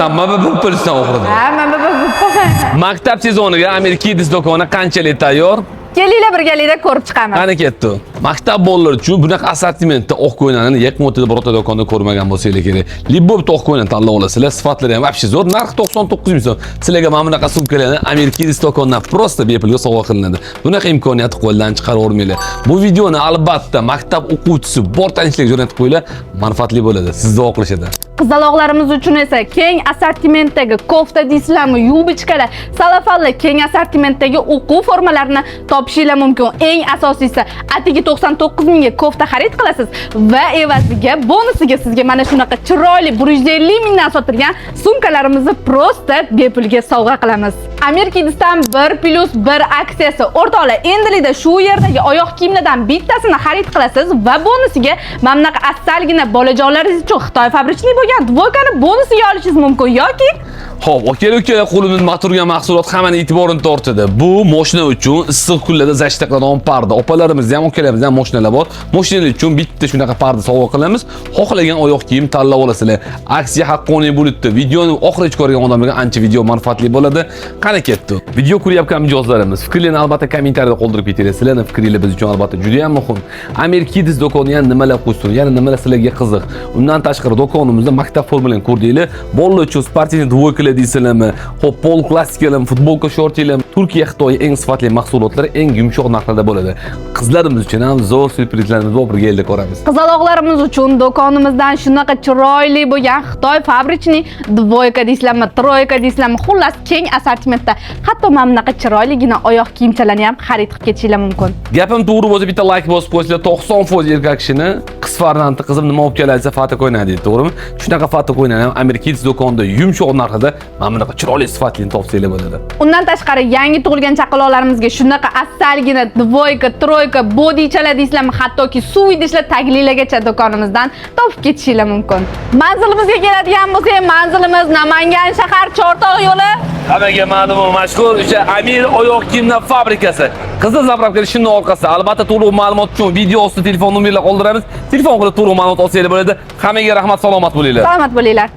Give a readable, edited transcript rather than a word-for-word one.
San МББП-san oxirida. Ha, МББП. Maktab sezoniga Amir Kids do'koni qanchalik tayyor? Kelinglar, birgalikda ko'rib chiqamiz. Qani ketdi. Maktab bolalari uchun bunaqa assortimentda oq ko'ylakni yaqin o'rtada birorta do'konda ko'rmagan bo'lsanglar kerak. Любой bitta oq ko'ylakni tanlab olasizlar, sifatlari ham вообще zo'r. Narxi 99 ming so'm. Sizlarga mana bunaqa sumkalarni Amir Kids do'konidan просто bepulga sovg'a qilinadi. Bunaqa imkoniyatni qo'ldan chiqaravermanglar. Bu videoni albatta maktab o'quvchisi bor tanishlarga jo'natib qo'yinglar, manfaatli bo'ladi. Siz duo qilishadi. Qizaloqlarimiz uchun esa keng assortimentdagi kofta deysizlarmi, юбочка lar, salafanlar, keng assortimentdagi o'quv formalarini topishinglar mumkin. Eng asosiysi, atigi 99 mingga kofta xarid qilasiz va evaziga, bonusiga sizga mana shunaqa chiroyli 150 mingdan sotilgan sumkalarimizni просто bepulga sovg'a qilamiz. Amir Kidsdan 1+1 aksiyasi. O'rtoqlar, endilikda shu yerdagi oyoq kiyimlardan bittasini xarid qilasiz va bonusiga mana bunaqa asalgina bolajonlaringiz uchun Xitoy фабричный bo'lgan двойка ni bonusiga olishingiz mumkin yoki Xo'p, aka ukalar, qo'limda nima turgan mahsulot hammani e'tiborini tortadi. Bu moshina uchun issiq kunlarda защита qiladigan parda. Opalarimizda ham, akalarimizda ham moshinalar bor. Moshinalar uchun bitta shunaqa parda sovg'a qilamiz. Xohlagan oyoq kiyim tanlab olasizlar. Aksiya haqqoniy bo'libdi. Videoni oxirigacha ko'rgan odamlarga ancha video manfaatli bo'ladi. Qani ketdi. Video ko'rayotgan mijozlarimiz, fikrlarni albatta kommentariyada qoldirib ketinglar. Sizlarning fikringiz biz uchun albatta juda ham muhim. Amir Kids do'koni yana nimalar qo'shsin, yana nimalar sizlarga qiziq. Undan tashqari do'konimizda maktab formalarini ko'rdinglar. Bolalar uchun спортивный двойка lar deysizlarmi? Xo'p, pol klassikalar, futbolka, shortilar, Turkiya, Xitoy eng sifatli mahsulotlari eng yumshoq narxlarda bo'ladi. Qizlarimiz uchun ham zo'r syurprizlarimiz bor, birgalikda ko'ramiz. Qizaloqlarimiz uchun do'konimizdan shunaqa chiroyli bo'lgan Xitoy фабричный двойка deysizlarmi, тройка deysizlarmi, xullas, keng assortimentda hatto mana bunaqa chiroyligina oyoq kiyimchalarni ham xarid qilib ketishinglar mumkin. Gapim to'g'ri bo'lsa, bitta layk bosib qo'ysanglar, 90% erkak kishini qiz farzandi qizim nima olib keladi desa, fata ko'ynak deydi, to'g'rimi? Shunaqa fata ko'ynakni ham Amir Kids do'konida yumshoq narxida mana bunaqa chiroyli sifatli topsanglar bo'ladi. Undan tashqari yangi tug'ilgan chaqaloqlarimizga shunaqa asalgina двойка, тройка, bodichalar deysizlarmi, hattoki suv idishlar taglilargacha do'konimizdan topib ketishinglar mumkin. Manzilimizga keladigan bo'lsak, manzilimiz Namangan shahar, Chortoq yo'li. Hammaga ma'lum va mashhur o'sha Amir oyoq kiyimlar fabrikasi. Qizil заправка shunning orqasida. Albatta, to'liq ma'lumot uchun video ostida telefon nomerlar qoldiramiz. Telefon qilib to'liq ma'lumot olsanglar bo'ladi. Hammaga rahmat, salomat bo'linglar. Salomat bo'linglar.